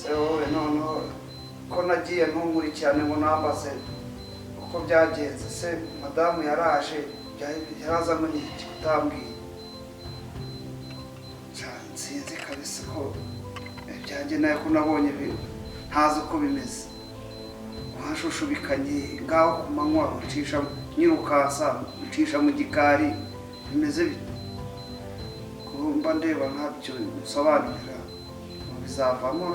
Se wowe noneho ko nagiye ntunkurikirane ngo nambaze uko byagenze, se madamu yaraje, yarazanywe n'iki utambwiye? Nsinzi kabisa ko ibyanjye nawe ko nabonye ntazi uko bimeze. Washushubikanye ngaho ku manywa, ucisha nyirukasa, ucisha mu gikari, bimeze bite? Mba ndeba nkabyo nsobanurira ngo bizavamo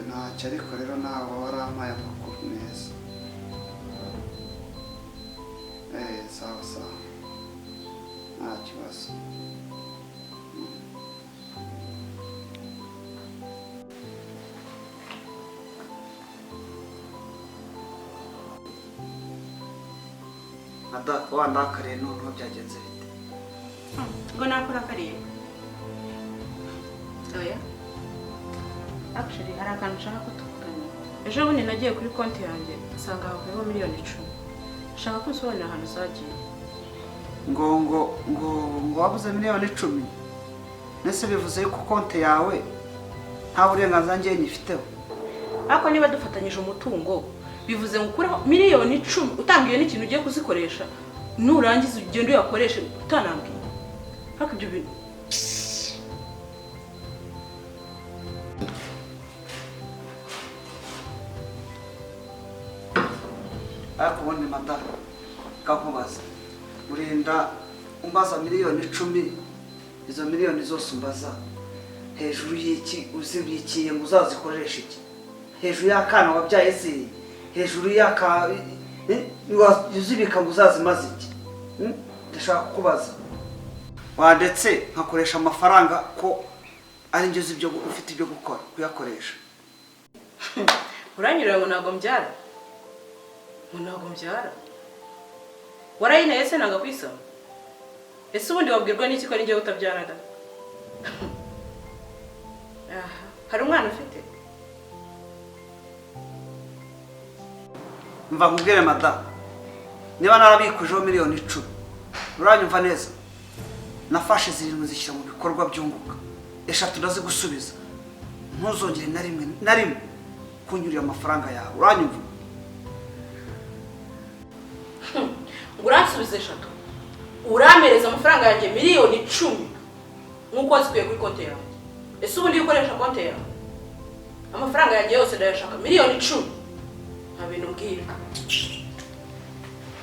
ntacyo, ariko rero ntabwo warampaye amakuru meza. Sawa sawa, nta kibazo. Mada, wandakariye noneho byagenze bite? Ngo nakurakariye? Oya, actually hari akantu nshaka ko tuvugana. Ejo bundi nagiye kuri konti yanjye nsanga havuyeho miliyoni 10. Nshaka ko unsobanurira ahantu zagiye. Ngo wabuze miliyoni 10? Mbese bivuze yuko konti yawe nta burenganzira njye nyifiteho? Ariko niba dufatanyije umutungo, bivuze ngo ukureho miliyoni 10 utambwiye n'ikintu ugiye kuzikoresha, nurangiza ugende uyakoreshe utanambwiye. Ariko ibyo bintu Ariko ubundi madamu, kakubaza, urinda umbaza miliyoni 10? Izo miliyoni zose umbaza hejuru y'iki? Uzibikiye ngo uzazikoreshe iki? Hejuru y'akana wabyaye se? Hejuru y'aka uzibika ngo uzazimaze iki? Ndashaka kukubaza, wandetse nkakoresha amafaranga ko ari njye uzi ibyo ufite ibyo gukora kuyakoresha. Uranyurira ngo ntabwo mbyara, ngo ntabwo mbyara. Warayineye se nanga kwisama? Ese ubundi wabwirwa n'iki ko ari njyewe utabyara da? Aha hari umwana ufite? Mva nkubwire madamu, niba narabikujeho miliyoni 10, uranyumva neza, nafashe zirindwi zishyira mu bikorwa byunguka, eshatu ndazigusubiza. Ntuzongere na rimwe na rimwe kunyurira amafaranga yawe, uranyumva? Ngo uransubiza eshatu? Urampereza amafaranga yanjye miliyoni 10 nk'uko wazikuye kuri konti yawe. Ese ubundi iyo ukoresha konti yawe? Amafaranga yanjye yose ndayashaka, miliyoni 10. Nta bintu mbwira.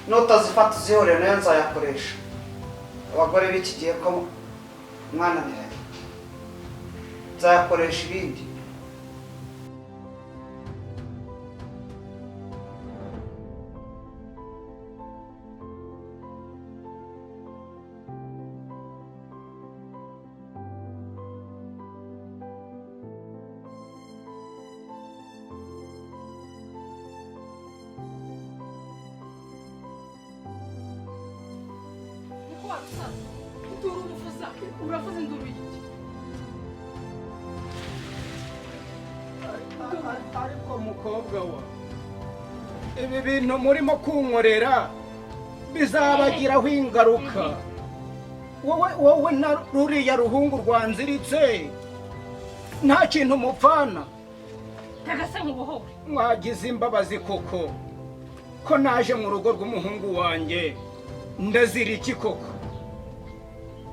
Nutazifata uzihorere, nayo nzayakoresha. Abagore b'iki gihe ko mwananiranye, nzayakoresha ibindi. Niko warusaza, induru uvuza, uravuza induru y'iki? Ariko mukobwa wa, ibi bintu murimo kunkorera bizabagiraho ingaruka. Wowe na ruriya ruhungu rwanziritse nta kintu mupfana. Tagase nkubohore. Mwagize imbabazi koko, ko naje mu rugo rw'umuhungu wanjye, ndazira iki koko?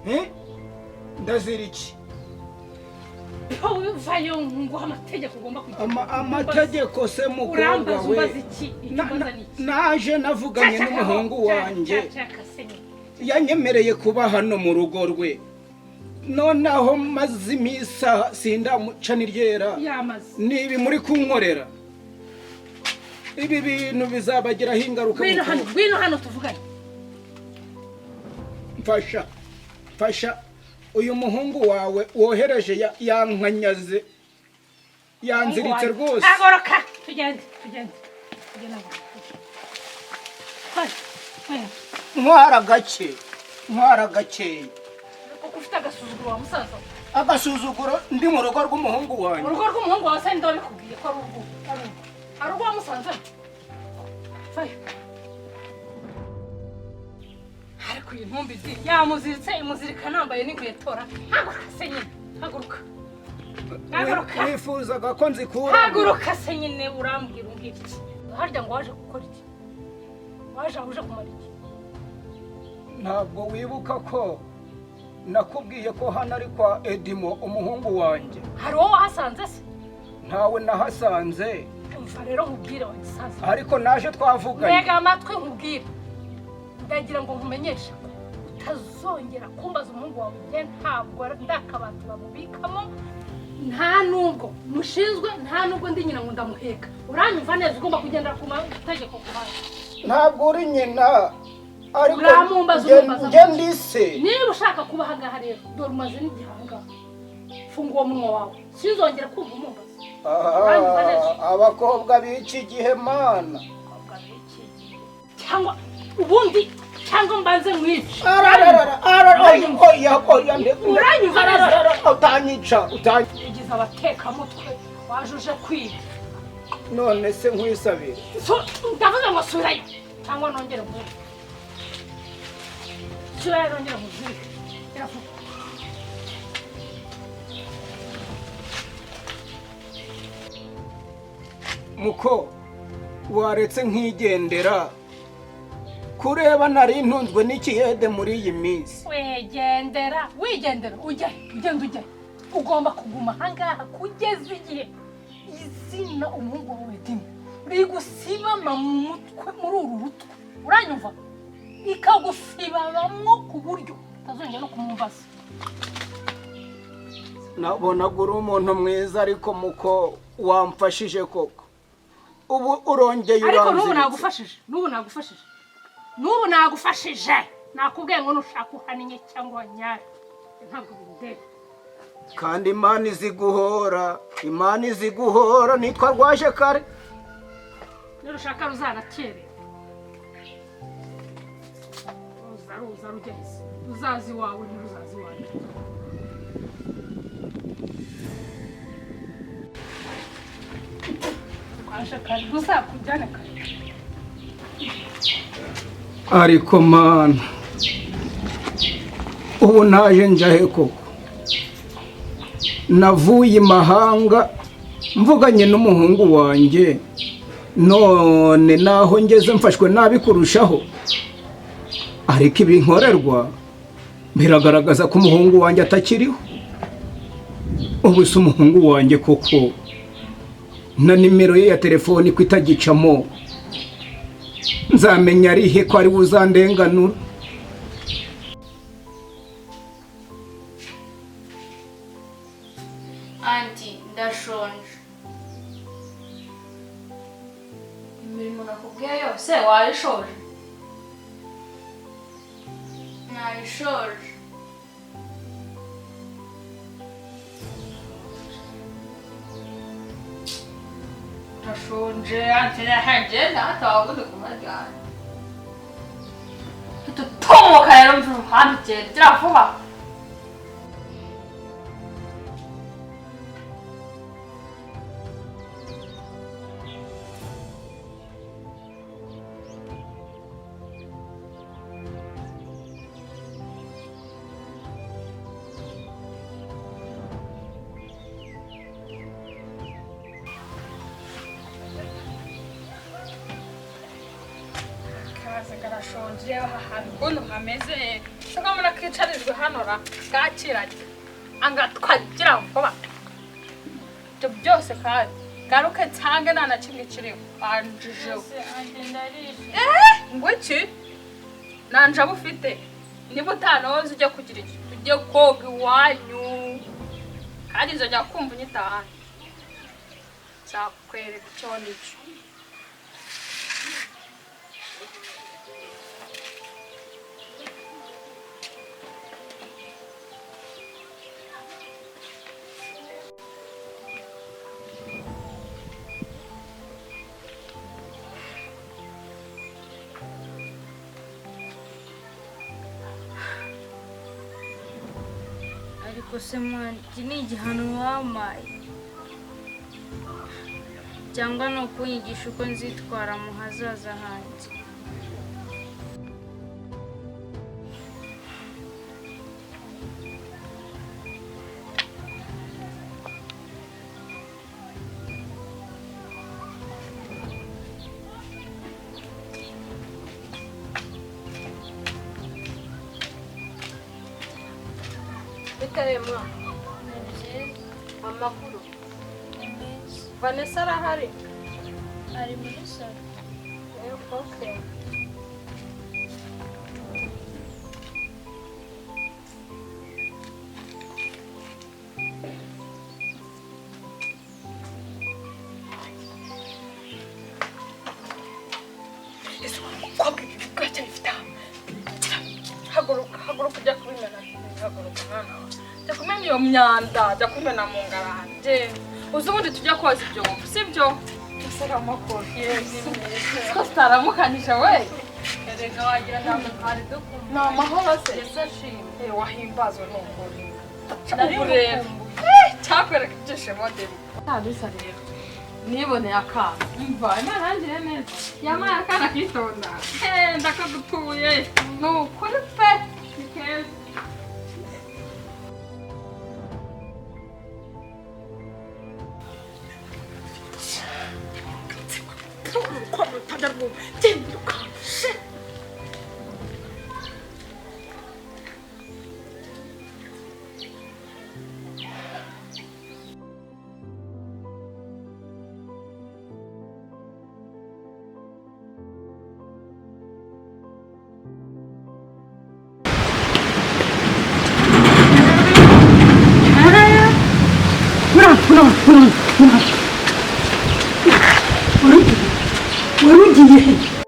Eh? Ndazira iki? Wowe uvayo nguha amategeko ugomba kugira. Amategeko se mukobwa Urambaza we? Umbaza iki? Icyo umbaza ni iki? Naje navuganye n'umuhungu wanjye, Cacaka se nyine. yanyemereye kuba hano mu rugo rwe, noneho maze iminsi sindamuca n'iryera. Yamaze. Ni ibi muri kunkorera, ibi bintu bizabagiraho ingaruka. Ngwino hano. Mukobwa. Ngwino hano tuvugane. Mfasha, mfasha, uyu muhungu wawe wohereje yankanyaze, yanziritse rwose. Agoroka tugende, tugende, tugende aho. Hoya, hoya. Ntwara gake, ntwara gakeya. Kuko ufite agasuzuguro wa musaza we. Agasuzuguro ndi mu rugo rw'umuhungu wanjye? Urugo rw'umuhungu wawe se ninde wabikubwiye ko ari urwo? Ari urwo wamusanzemo? Vayo. Ariko iyi ntumbi zi yamuziritse, imuzirika nambaye n'inkweto ra. Haguruka se nyine, haguruka. Haguruka. Wifuzaga ko nzikura. Haguruka se nyine urambwira umbwira iki? Harya ngo waje gukora iki? Waje aho uje kumara iki? Ntabwo wibuka ko nakubwiye ko hano ari kwa Edimo umuhungu wanjye? Hari uwo wahasanze se? Ntawe nahasanze. Umva rero nkubwire wa gisaza. Ariko naje twavuganye. Ntega amatwi nkubwire. Ndagira ngo nkumenyeshe ko utazongera kumbaza umuhungu wawe, njye ntabwo ndakabati bamubikamo, nta nubwo mushinzwe, nta nubwo ndi nyina ngo ndamuheka. Uranyumva neza? Ugomba kugendera ku mategeko ku bandi. Ntabwo uri nyina, ariko uramumbaza umumbaza. Njye ndi se. Niba ushaka kuba aha ngaha rero, dore umaze n'igihe aha ngaha. Funga uwo munwa wawe, sinzongera kumva umumbaza. Uranyumva neza? Abakobwa b'iki gihe mana. Abakobwa b'iki gihe cyangwa ubundi cyangwa mbanze mwice. Oya oya, Uranyumva neza? Utanyica, utanyica. Igize abatekamutwe waje uje kwiga. None se nkwisabire? Ndavuze ngo subirayo cyangwa nongere nkwice. Subirayo nongere nkuzirike. Iravuga. Muko waretse nkigendera kureba nari ntunzwe n'ikiyede muri iyi minsi. Wigendera, wigendera, ujya ugenda ujya. Ugomba kuguma ahangaha kugeza igihe izina umuhungu wawe Edimo rigusibama mu mutwe, muri uru rutwe. Uranyumva? Ikagusibamamo ku buryo utazongera no kumumbaza. Nabonaga uri umuntu mwiza, ariko muko wamfashije koko. Ubu urongeye Ariko n'ubu uranziritse. nagufashije, n'ubu nagufashije. N'ubu nagufashije. Nakubwiye ngo nushaka uhaninye cyangwa wanyare. Ntabwo bindeba. Kandi Imana izi guhora, Imana izi guhora, nitwa rwaje kare. Nirushaka ruzanakerera. Ruza ruza rugeze. Ruzazi wawe ntiruzazi wanjye. Rwaje kare, ruzakujyane kare. Ariko mana, ubu naje njahe koko? Navuye imahanga mvuganye n'umuhungu wanjye, none naho ngeze mfashwe nabi kurushaho. Ariko ibinkorerwa biragaragaza ko umuhungu wanjye atakiriho. Ubu se umuhungu wanjye koko na nimero ye ya telefoni ko itagicamo, nzamenya arihe ko ari buzandenganura? Anti, ndashonje. Imirimo nakubwiye yose wayishoje? Nayishoje. Ndashonje, anti nahanjye natawabuze kumajyana. Tutumuka rero mva uruhande ugenda vuba. Kaza karashonje aha hantu ukuntu hameze. Saka mbona kicarijwe hano ra kakirarya anga twagira vuba. Ibyo byose kandi garuke nsange nta na kimwe kiriho anjijeho. Ngo iki? Nta njabo ufite. Niba utanoze ujye kugira iki? Ujye koga iwanyu. Kandi nzongera kumva unyitahana. Nzakwereka icyo nicyo. Ariko se mwana, iki ni igihano wampaye cyangwa ni ukunyigisha uko nzitwara mu hazaza hanjye? Biteye mwa. Ni byiza. Amakuru. Ni meza. Vanessa arahari? Ari muri salo. Okay. Ese wa mukobwa ibi bwacyabifite aha. Haguruka, haguruka ujya kubimena. Haguruka mwana wawe. Jya kumena iyo myanda, jya kumena mu ngaranje. Uzi ubundi tujya koza ibyombo, sibyo? Ese amakuru. Ko tutaramukanyije we. Erega wagira ntabwo twari dukumbuye. Ni amahoro se. Yesu ashimwe. Wahimbazwe n'ukuri. Nari Ubu rero. ngukumbuye. Cyakwereka ibyishimo demo. Ntabisa rero. Niboneye akana. Umva, Imana yangiriye neza. Yampaye akana kitonda. Ndakagutuye. Ni ukuri pe. Ni keza.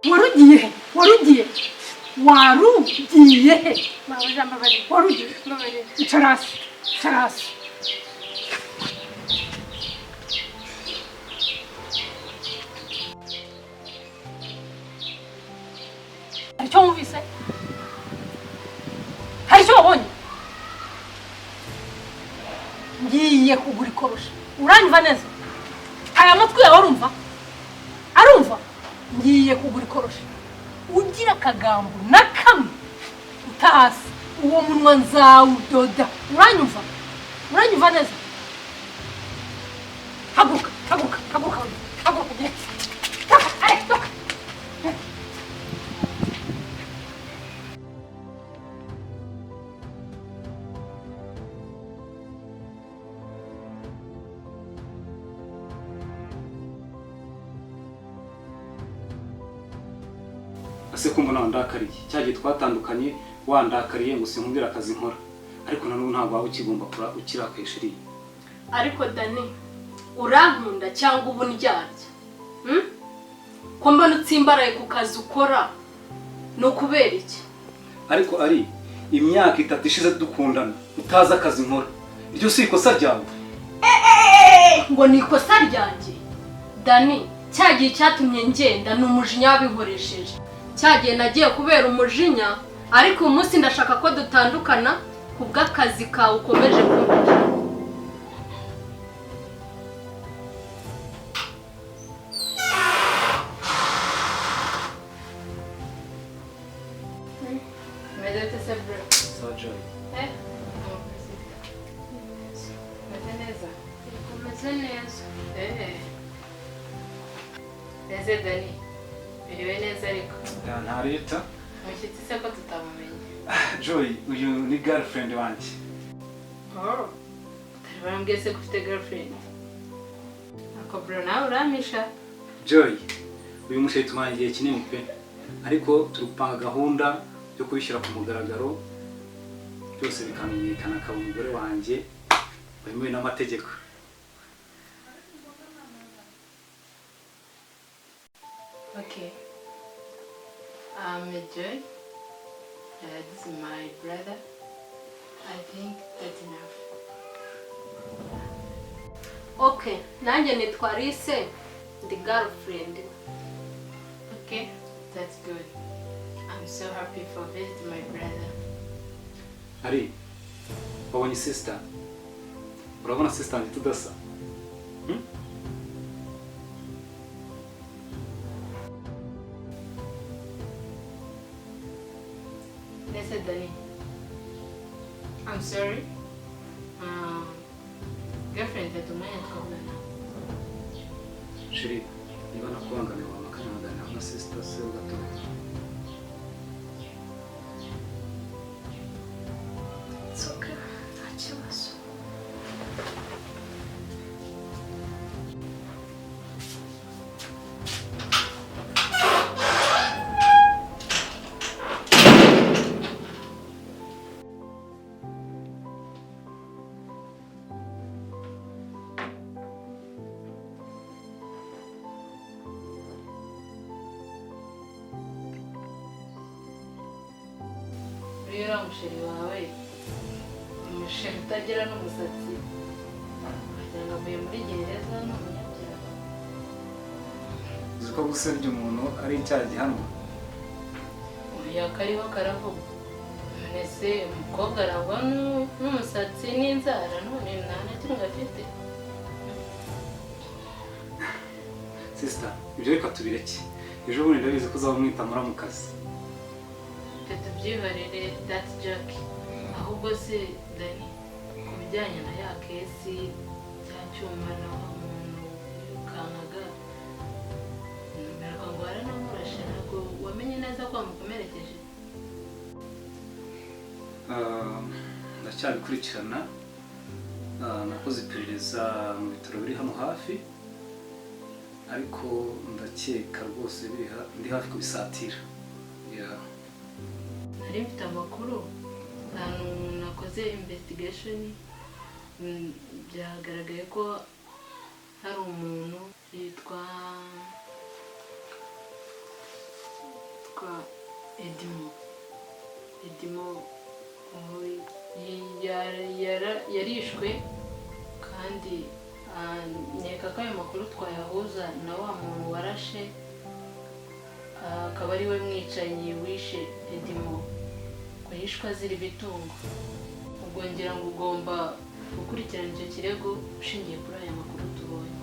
Warugiye he? Warugiye. Icara hasi, icara hasi. Hari icyo wumvise? Hari icyo wabonye? Ngiye kugura ikoroshi. Uranyumva neza? Aya matwi yawe arumva? Arumva? Ngiye kugura ikoroshi. Ugira akagambo na kamwe utahasi, uwo munwa nzawudoda. Uranyumva? Uranyumva neza? Haguruka, haguruka, haguruka, haguruka ugende. Toka, ale, toka. Ese ko mbona wandakariye cyagiye twatandukanye, wandakariye ngo sinkundira akazi nkora, ariko nanubu ntabwo waba ukigomba kura ukirakaye shiri. Ariko Dani, urankunda cyangwa ubu ndyarya? Ko mbona utsimbaraye ku kazi ukora ni ukubera iki? Ariko ari imyaka 3 ishize dukundana utazi akazi nkora, iryo si ikosa ryawe? Ngo ni ikosa ryanjye? Dani, cyagiye cyatumye ngenda ni umujinya wabinkoresheje. Cyagiye nagiye kubera umujinya, ariko uyu munsi ndashaka ko dutandukana kubw'akazi kawe ukomeje kumbwira. Meze se bro? Sawa Joy. Meze neza. Meze neza. Meze Dani. Biriwe neza ariko. Nta leta. Mushyitsi se ko tutamumenye. Joy, uyu ni girlfriend wanjye. Oh. Utari barambwiye se ko ufite girlfriend? Ako bro nawe uramisha. Joy, uyu mushyitsi tumaranye igihe kinini pe. Ariko turi gupanga gahunda yo kubishyira ku mugaragaro, byose bikamenyekana akaba umugore wanjye wemewe n'amategeko. Okay. I'm Joy. This is my brother. I think that's enough. Okay, nanjye nitwa Alice, the girlfriend. Okay, that's good. I'm so happy for visiting my brother. Ari, wabonye sister? Urabona sister wanjye tudasa? Listen, Danny. I'm sorry. Girlfriend yatumanye twavugana. Shiri, niba nakubangamiye wamakanya na sister se ugatoka. It's okay. Nta kibazo. Uriya musheri wawe, umusheri utagira n'umusatsi, wagira ngo avuye muri gereza, ni umunyabyaha. Uzi ko gusebya umuntu ari icyaha gihanwa? Oya, kariho karavugwa. None se umukobwa arangwa n'umusatsi n'inzara, none nta na kimwe afite? Sister, ibyo reka tubireke. Ejo bundi ndabizi ko uzaba umwita muramukazi. Twe tubyihorere, that joke. Ahubwo se Dani, ku bijyanye na ya case, cya cyuma na wa muntu wirukankaga, mberwa ngo waranamurashe, ntabwo wamenye neza ko wamukomerekeje? Ndacyabikurikirana. Nakoze iperereza mu bitaro biri hano hafi, ariko ndakeka rwose ndi hafi kubisatira. Yeah. Nari mfite amakuru ahantu nakoze investigation, byagaragaye ko hari umuntu yitwa Edimo. Edimo ubu yarishwe kandi nkeka ko ayo makuru twayahuza na wa muntu warashe, akaba ari we mwicanyi wishe Edimo, ko yishwe azira imitungo. Ubwo ngira ngo ugomba gukurikirana icyo kirego ushingiye kuri aya makuru tubonye.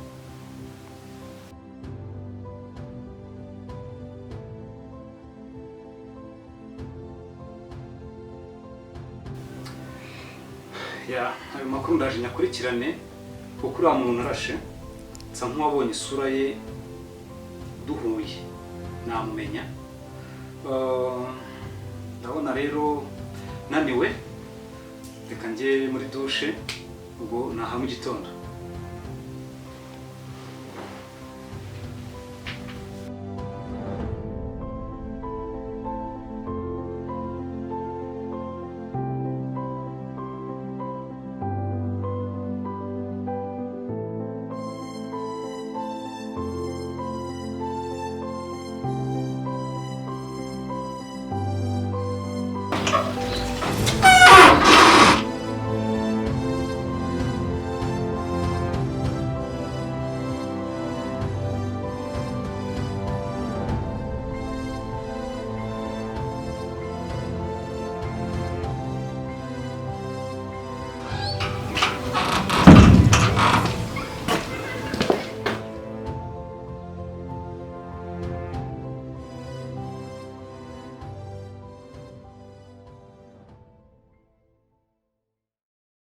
Yeah, ayo makuru ndaje nyakurikirane, kuko uriya muntu arashe nsa nk'uwabonye isura ye, duhuye namumenya. Ndabona rero naniwe, reka njye muri douche, ubwo naha mu gitondo.